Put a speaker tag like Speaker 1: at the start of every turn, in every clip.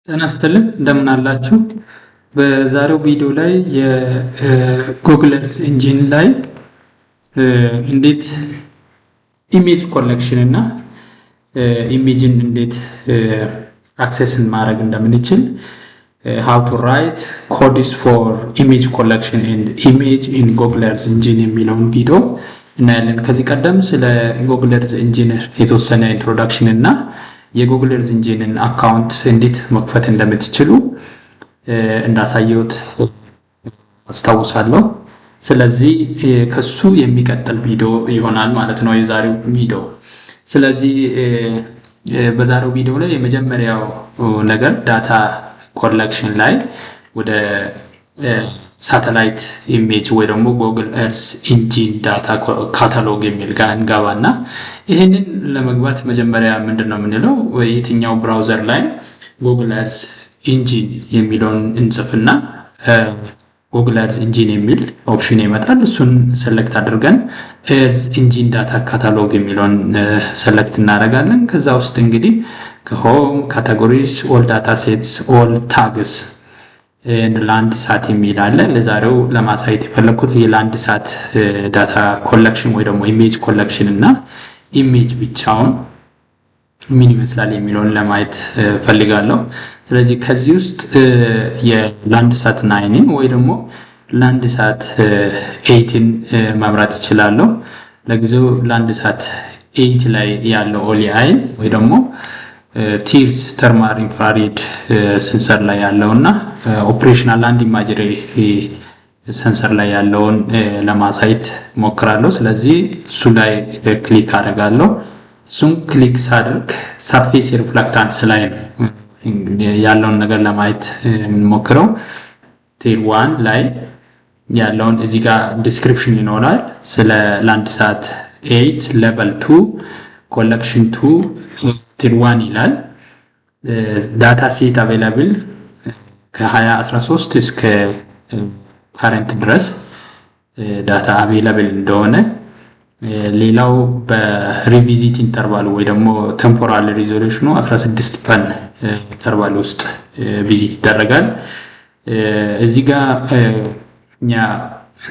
Speaker 1: ጤና ይስጥልን፣ እንደምን አላችሁ? በዛሬው ቪዲዮ ላይ የ Google Earth Engine ላይ እንዴት image collection እና image ን እንዴት access ን ማድረግ እንደምንችል፣ how to write codes for image collection and image in Google Earth Engine የሚለውን ቪዲዮ እናያለን። ከዚህ ቀደም ስለ Google Earth Engine የተወሰነ introduction እና የ Google Earth Engine ን account እንዴት መክፈት እንደምትችሉ እንዳሳየሁት አስታውሳለሁ። ስለዚህ ከሱ የሚቀጥል ቪዲዮ ይሆናል ማለት ነው የዛሬው ቪዲዮ። ስለዚህ በዛሬው ቪዲዮ ላይ የመጀመሪያው ነገር data collection ላይ ወደ satellite image ወይ ደግሞ Google Earth Engine data catalog የሚል ጋር እንገባና ይህንን ለመግባት መጀመሪያ ምንድን ነው የምንለው? የትኛው browser ላይ Google Earth Engine የሚለውን እንጽፍና Google Earth Engine የሚል option ይመጣል። እሱን select አድርገን Earth Engine data catalog የሚለውን select እናደርጋለን። ከዛ ውስጥ እንግዲህ ከ home፣ categories፣ all data sets፣ all tags፣ Landsat የሚል አለ። ለዛሬው ለማሳየት የፈለግኩት የ Landsat data collection ወይ ደግሞ image collection እና image ብቻውን ምን ይመስላል የሚለውን ለማየት ፈልጋለሁ። ስለዚህ ከዚህ ውስጥ የ Landsat 9 ን ወይ ደግሞ Landsat 8 ን መምረጥ እችላለሁ። ለጊዜው Landsat 8 ላይ ያለው OLI ወይ ደግሞ TIRS፣ thermal infrared sensor ላይ ያለው እና operational land imagery sensor ላይ ያለውን ለማሳየት ሞክራለሁ። ስለዚህ እሱ ላይ click አደርጋለሁ። እሱን click ሳደርግ surface reflectance ላይ ነው ያለውን ነገር ለማየት የምንሞክረው። Tier 1 ላይ ያለውን እዚህ ጋር description ይኖራል። ስለ Landsat 8 level 2 collection 2 tier 1 ይላል። Data set available ከ2013 እስከ current ድረስ data available እንደሆነ፣ ሌላው በ revisit interval ወይ ደግሞ temporal resolution ኑ 16 ቀን interval ውስጥ visit ይደረጋል። እዚህ ጋር እኛ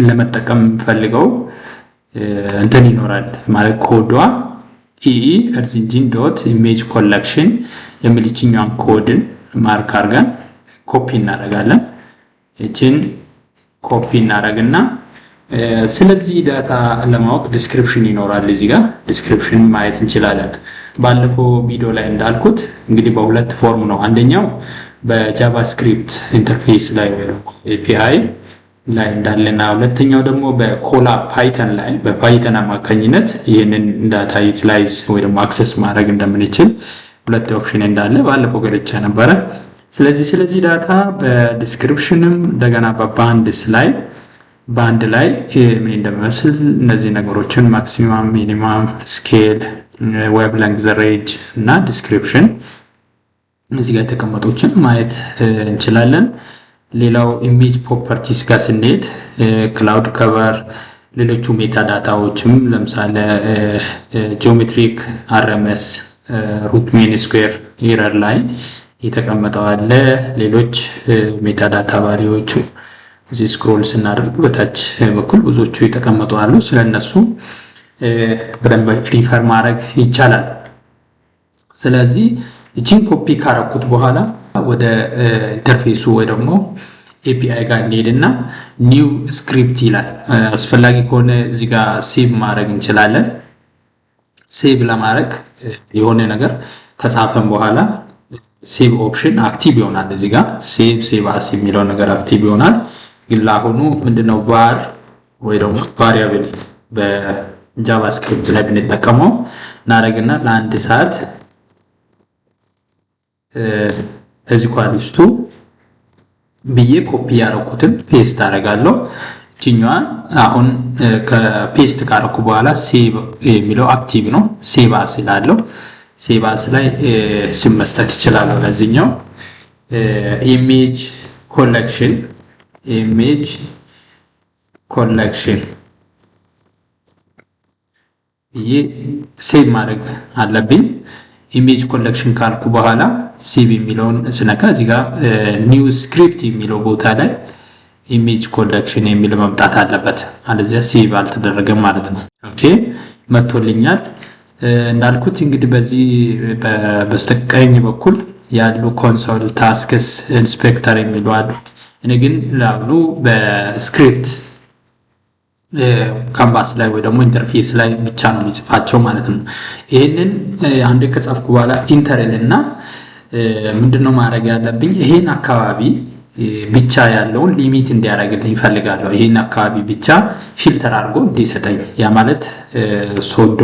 Speaker 1: ለመጠቀም የምንፈልገው እንትን ይኖራል፣ ማለት code ዷ EE Earth Engine dot image collection የሚል ይችኛዋን code ን mark አድርገን ኮፒ እናደርጋለን። ይችን ኮፒ እናደርግና ስለዚህ data ለማወቅ description ይኖራል። እዚህ ጋር description ማየት እንችላለን። ባለፈው ቪዲዮ ላይ እንዳልኩት እንግዲህ በሁለት form ነው። አንደኛው በ JavaScript interface ላይ API ላይ እንዳለና ሁለተኛው ደግሞ በ Colab Python ላይ በ Python አማካኝነት ይህንን data utilize ወይ ደግሞ access ማድረግ እንደምንችል ሁለት option እንዳለ ባለፈው ገልጬ ነበረ። ስለዚህ data በ description ም እንደገና በ bands ላይ፣ ባንድ ላይ ምን እንደሚመስል እነዚህ ነገሮችን maximum፣ minimum፣ scale፣ wavelength range እና description እዚህ ጋር የተቀመጡችን ማየት እንችላለን። ሌላው image properties ጋር ስንሄድ cloud cover፣ ሌሎቹ metadata ዎችም ለምሳሌ geometric RMS፣ root mean square error ላይ የተቀመጠው አለ። ሌሎች metadata value ዎቹ እዚህ scroll ስናደርግ በታች በኩል ብዙዎቹ የተቀመጡ አሉ። ስለነሱ በደንብ refer ማድረግ ይቻላል። ስለዚህ እቺን ኮፒ ካረኩት በኋላ ወደ interface ኡ ወይ ደግሞ API ጋር እንሄድና new script ይላል። አስፈላጊ ከሆነ እዚህ ጋር save ማድረግ እንችላለን። Save ለማድረግ የሆነ ነገር ከጻፈን በኋላ save option active ይሆናል። እዚህ ጋር save፣ save as የሚለው ነገር active ይሆናል። ግን ለአሁኑ ምንድነው var ወይ ደግሞ variable በ JavaScript ላይ ብንጠቀመው እናደርግና Landsat is equals to ብዬ ኮፒ ያደረኩትን paste አደርጋለሁ። እችኛዋን አሁን ከ paste ካደረኩ በኋላ save የሚለው active ነው። Save as ይላለው። Save as ላይ ስም መስጠት ይችላለሁ። ለዚህኛው image collection ብዬ save ማድረግ አለብኝ። Image collection ካልኩ በኋላ save የሚለውን ስነካ እዚህ ጋር new script የሚለው ቦታ ላይ image collection የሚል መምጣት አለበት። አለዚያ save አልተደረገም ማለት ነው። Okay፣ መጥቶልኛል። እንዳልኩት እንግዲህ በዚህ በስተቀኝ በኩል ያሉ console፣ tasks፣ inspector የሚሉ አሉ። እኔ ግን ላሉ በ script canvas ላይ ወይ ደግሞ interface ላይ ብቻ ነው የሚጽፋቸው ማለት ነው። ይህንን አንዴ ከጻፍኩ በኋላ enter እና ምንድነው ማድረግ ያለብኝ? ይሄን አካባቢ ብቻ ያለውን limit እንዲያደርግልኝ ይፈልጋለሁ። ይሄን አካባቢ ብቻ filter አድርጎ እንዲሰጠኝ፣ ያ ማለት ሶዶ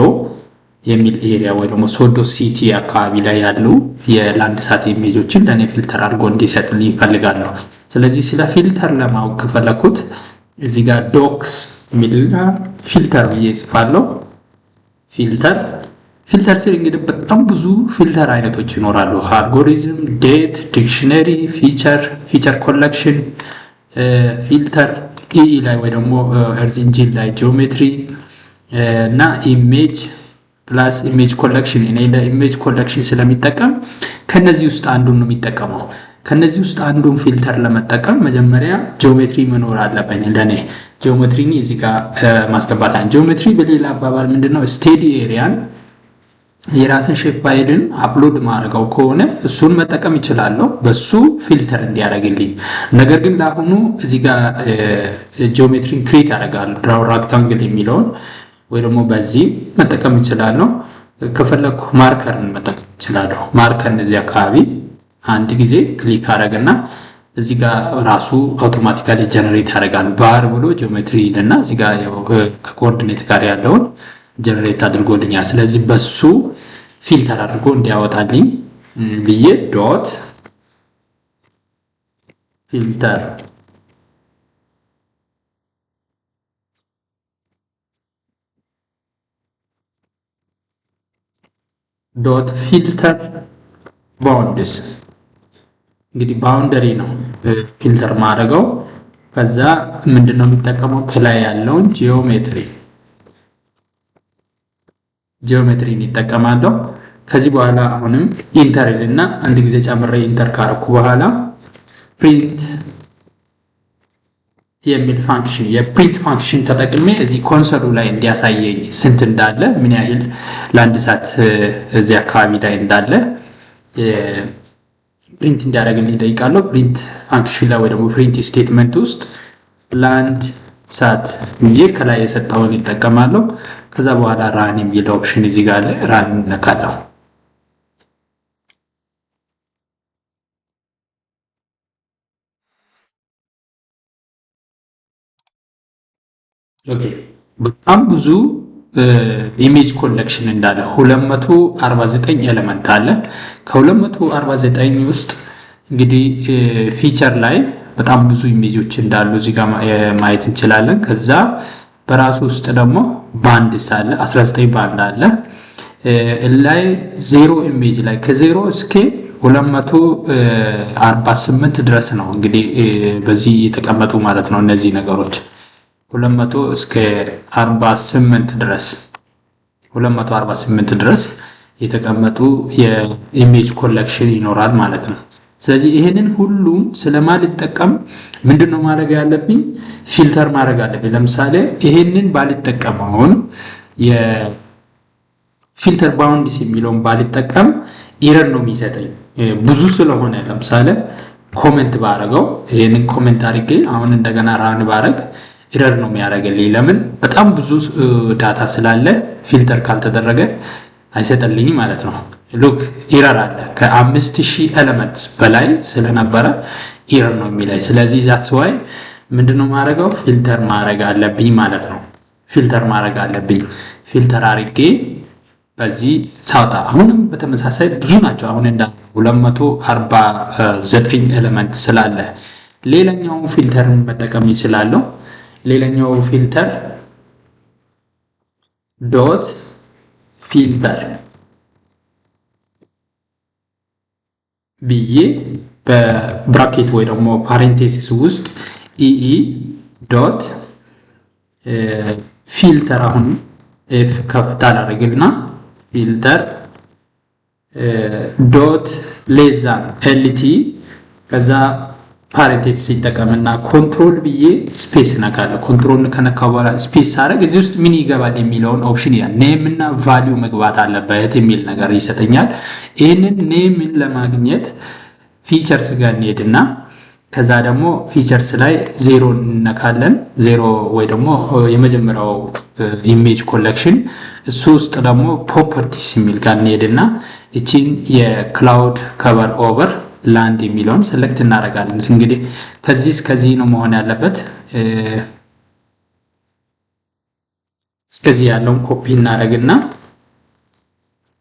Speaker 1: የሚል area ወይ ደግሞ ሶዶ city አካባቢ ላይ ያሉ የ Landsat image ኦችን ለእኔ filter አድርጎ እንዲሰጥልኝ ይፈልጋለሁ። ስለዚህ ስለ filter ለማወቅ ከፈለኩት እዚህ ጋር dot የሚልና filter ብዬ እጽፋለሁ። Filter ስል እንግዲህ በጣም ብዙ filter አይነቶች ይኖራሉ። Algorithm፣ date፣ dictionary፣ feature፣ feature collection፣ filter EE ላይ ወይ ደግሞ Earth Engine ላይ ጂኦሜትሪ እና image plus image collection። እኔ ለ image collection ስለሚጠቀም ከነዚህ ውስጥ አንዱን ነው የሚጠቀመው። ከነዚህ ውስጥ አንዱን filter ለመጠቀም መጀመሪያ ጂኦሜትሪ መኖር አለበኝ። ለኔ ጂኦሜትሪን እዚህ ጋር ማስገባት። ጂኦሜትሪ በሌላ አባባል ምንድነው? Study area ን የራስን shape file ን upload ማድረገው ከሆነ እሱን መጠቀም ይችላለሁ፣ በሱ filter እንዲያደርግልኝ። ነገር ግን ለአሁኑ እዚህ ጋር geometry ን create ያደርጋል፣ draw rectangle የሚለውን ወይ ደግሞ በዚህ መጠቀም ይችላለሁ። ከፈለኩ marker ን መጠቀም ይችላለሁ። Marker እዚህ አካባቢ አንድ ጊዜ click አደረግና እዚህ ጋር ራሱ automatically generate ያደርጋል። ባር ብሎ ጂኦሜትሪ እና እዚህ ጋር ከ coordinate ጋር ያለውን generate አድርጎልኛል። ስለዚህ በሱ filter አድርጎ እንዲያወጣልኝ ብዬ dot filter dot filter bounds፣ እንግዲህ boundary ነው filter ማድረገው። ከዛ ምንድነው የሚጠቀመው? ከላይ ያለውን ጂኦሜትሪን ይጠቀማለሁ። ከዚህ በኋላ አሁንም enter እና አንድ ጊዜ ጨምሬ enter ካረኩ በኋላ print የሚል function፣ የ print function ተጠቅሜ እዚህ console ኡ ላይ እንዲያሳየኝ ስንት እንዳለ፣ ምን ያህል Landsat እዚህ አካባቢ ላይ እንዳለ print እንዲያደርግልኝ እጠይቃለሁ። Print function ላይ ወይ ደግሞ print statement ውስጥ Landsat ብዬ ከላይ የሰጠውን ይጠቀማለሁ። ከዛ በኋላ run የሚል option እዚህ ጋር አለ። Run እነካለሁ። Okay፣ በጣም ብዙ image collection እንዳለ 249 element አለ። ከ249 ውስጥ እንግዲህ feature ላይ በጣም ብዙ image ኦች እንዳሉ እዚህ ጋር ማየት እንችላለን። ከዛ በራሱ ውስጥ ደግሞ bands አለ፣ 19 ባንድ አለ። ላይ zero image ላይ ከዜሮ እስከ 248 ድረስ ነው እንግዲህ በዚህ የተቀመጡ ማለት ነው። እነዚህ ነገሮች 200 እስከ 48 ድረስ፣ 248 ድረስ የተቀመጡ የ image collection ይኖራል ማለት ነው። ስለዚህ ይሄንን ሁሉም ስለማልጠቀም ምንድነው ማድረግ ያለብኝ? Filter ማድረግ አለብኝ። ለምሳሌ ይሄንን ባልጠቀም፣ አሁን የ filter bounds የሚለውን ባልጠቀም error ነው የሚሰጠኝ ብዙ ስለሆነ። ለምሳሌ comment ባረገው፣ ይሄንን comment አድርጌ አሁን እንደገና run ባረግ error ነው የሚያደርግልኝ። ለምን? በጣም ብዙ data ስላለ filter ካልተደረገ አይሰጠልኝም ማለት ነው። Look፣ error አለ። ከ5000 element በላይ ስለነበረ error ነው የሚለኝ። ስለዚህ that's why ምንድነው ማድረገው? Filter ማድረግ አለብኝ ማለት ነው። Filter ማድረግ አለብኝ። Filter አድርጌ በዚህ ሳውጣ አሁንም በተመሳሳይ ብዙ ናቸው። አሁን እንደ 249 element ስላለ ሌላኛው filter ን መጠቀም ይችላለሁ። ሌላኛው filter dot filter ብዬ በ bracket ወይ ደግሞ parenthesis ውስጥ EE dot filter፣ አሁን F capital አደረግልና filter Dot less than LT ከዛ parenthesis ይጠቀምና control ብዬ space እነካለሁ። Control ከነካው በኋላ space ሳደርግ እዚህ ውስጥ ምን ይገባል የሚለውን option ያ name እና value መግባት አለበት የሚል ነገር ይሰጠኛል። ይህንን name ን ለማግኘት features ጋር እንሄድና ከዛ ደግሞ features ላይ ዜሮ እንነካለን። ዜሮ ወይ ደግሞ የመጀመሪያው image collection እሱ ውስጥ ደግሞ properties የሚል ጋር እንሄድና እቺን የ cloud cover over land የሚለውን select እናደርጋለን። እንግዲህ ከዚህ እስከዚህ ነው መሆን ያለበት። እስከዚህ ያለውን ኮፒ እናደርግና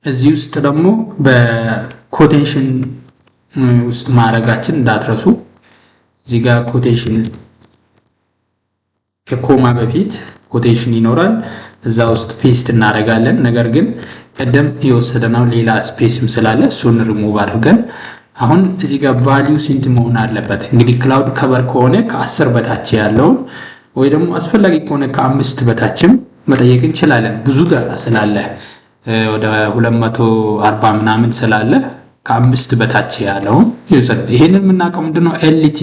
Speaker 1: እዚህ ውስጥ ደግሞ በ quotation ውስጥ ማድረጋችን እንዳትረሱ። እዚህ ጋር quotation ከ comma በፊት quotation ይኖራል። እዛ ውስጥ paste እናደርጋለን። ነገር ግን ቀደም የወሰደነው ሌላ space ም ስላለ እሱን ሪሙቭ አድርገን አሁን እዚህ ጋር value ስንት መሆን አለበት? እንግዲህ cloud cover ከሆነ ከ10 በታች ያለውን ወይ ደግሞ አስፈላጊ ከሆነ ከ5 በታችም መጠየቅ እንችላለን። ብዙ data ስላለ ወደ 240 ምናምን ስላለ ከ5 በታች ያለውን ይውሰድ። ይሄንን የምናውቀው ምንድነው LT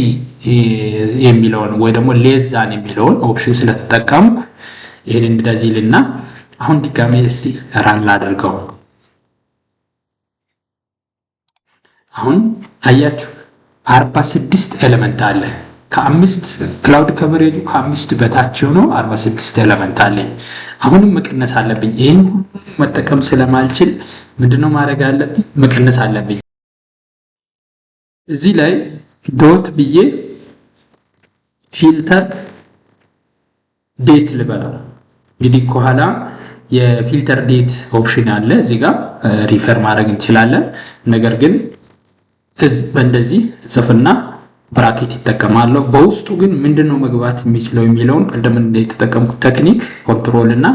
Speaker 1: የሚለውን ወይ ደግሞ less than የሚለውን option ስለተጠቀምኩ ይሄንን እንደዚህ ልና አሁን ድጋሜ እስቲ run ላድርገው። አሁን አያችሁ 46 element አለ። ከ5 cloud coverage ኡ ከ5 በታች ሆኖ 46 element አለኝ። አሁንም መቀነስ አለብኝ። ይህን ሁሉ መጠቀም ስለማልችል ምንድነው ማድረግ አለብኝ? መቀነስ አለብኝ። እዚህ ላይ dot ብዬ filter date ልበለው። እንግዲህ ከኋላ የ filter date option አለ እዚህ ጋር refer ማድረግ እንችላለን። ነገር ግን በእንደዚህ ጽፍና bracket ይጠቀማለሁ። በውስጡ ግን ምንድነው መግባት የሚችለው የሚለውን ቅድም የተጠቀምኩት technique control እና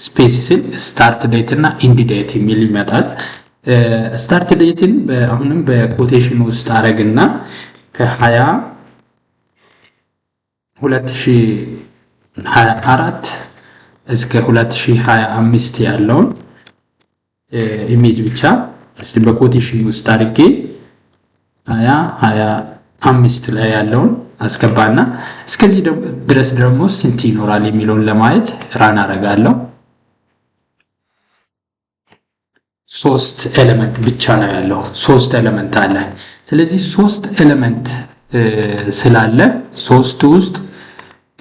Speaker 1: space ስል start date እና end date የሚል ይመጣል። Start date ን አሁንም በ quotation ውስጥ አረግና ከ20 2024 እስከ 2025 ያለውን image ብቻ እስቲ በ quotation ውስጥ አድርጌ 2025 ላይ ያለውን አስገባና እስከዚህ ድረስ ደግሞ ስንት ይኖራል የሚለውን ለማየት run አደርጋለሁ። ሶስት element ብቻ ነው ያለው። ሶስት element አለ። ስለዚህ ሶስት element ስላለ ሶስቱ ውስጥ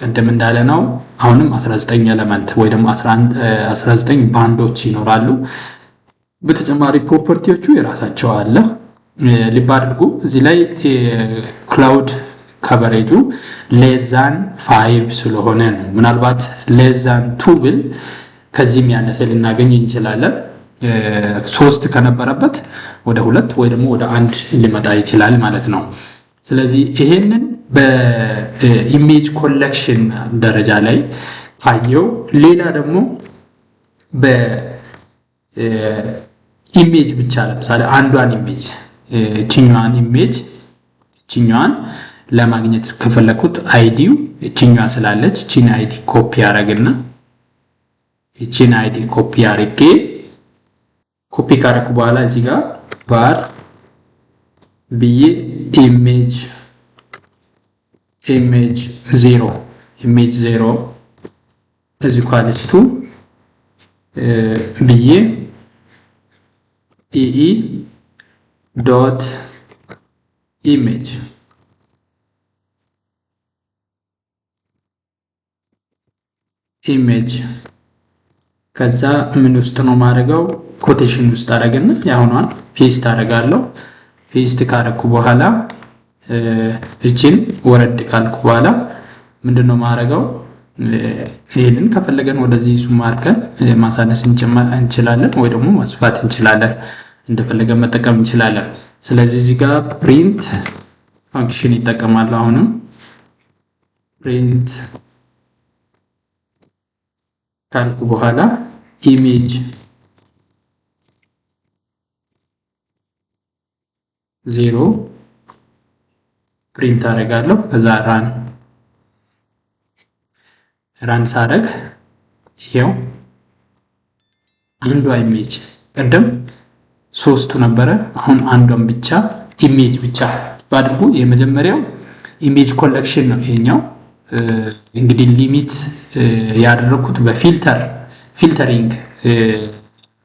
Speaker 1: ቅድም እንዳለ ነው አሁንም 19 element ወይ ደግሞ 19 ባንዶች ይኖራሉ። በተጨማሪ property ዎቹ የራሳቸው አለ። ልብ አድርጉ እዚህ ላይ cloud coverage ኡ less than 5 ስለሆነ ነው። ምናልባት less than 2 ብል ከዚህም ያነሰ ልናገኝ እንችላለን። ሶስት ከነበረበት ወደ ሁለት ወይ ደግሞ ወደ አንድ ሊመጣ ይችላል ማለት ነው። ስለዚህ ይሄንን በ image collection ደረጃ ላይ ካየው፣ ሌላ ደግሞ በ image ብቻ ለምሳሌ አንዷን image እችኛዋን image እችኛዋን ለማግኘት ከፈለኩት ID ው እችኛዋ ስላለች እቺን ID copy አረግና እቺን ID copy አርጌ ኮፒ ካረኩ በኋላ እዚህ ጋር var ብዬ image 0 is equals to ብዬ ee dot image image ከዛ ምን ውስጥ ነው ማድረገው? Quotation ውስጥ አደረግና የአሁኗን paste አደርጋለሁ። Paste ካረኩ በኋላ እቺን ወረድ ካልኩ በኋላ ምንድነው ማድረገው? ይህንን ከፈለገን ወደዚህ zoom አድርገን ማሳነስ እንችላለን፣ ወይ ደግሞ ማስፋት እንችላለን። እንደፈለገን መጠቀም እንችላለን። ስለዚህ እዚህ ጋር print function ይጠቀማሉ። አሁንም print ካልኩ በኋላ image 0 print አደርጋለሁ። ከዛ run ሳደርግ ይሄው አንዷ image ቅድም ሶስቱ ነበረ። አሁን አንዷን ብቻ image ብቻ ባድርጉ። የመጀመሪያው image collection ነው ይሄኛው። እንግዲህ limit ያደረኩት በ filtering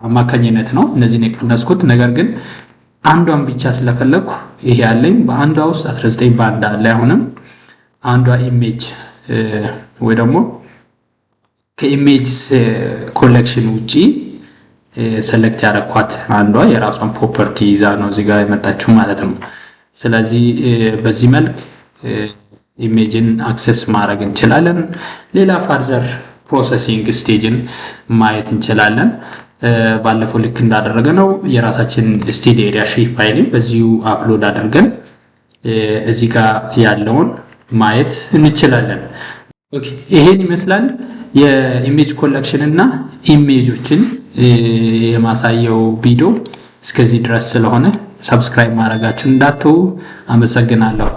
Speaker 1: አማካኝነት ነው እነዚህን የቀነስኩት። ነገር ግን አንዷን ብቻ ስለፈለግኩ ይሄ ያለኝ በአንዷ ውስጥ 19 ባንድ አለ። አሁንም አንዷ image ወይ ደግሞ ከ image collection ውጪ select ያደረኳት አንዷ የራሷን property ይዛ ነው እዚህ ጋር የመጣችው ማለት ነው። ስለዚህ በዚህ መልክ image ን access ማድረግ እንችላለን። ሌላ further processing stage ን ማየት እንችላለን። ባለፈው ልክ እንዳደረግነው የራሳችን study area shape file በዚሁ upload አድርገን እዚህ ጋር ያለውን ማየት እንችላለን። Okay፣ ይሄን ይመስላል የ image collection እና image ኦችን የማሳየው ቪዲዮ እስከዚህ ድረስ ስለሆነ subscribe ማድረጋችሁን እንዳትተዉ። አመሰግናለሁ።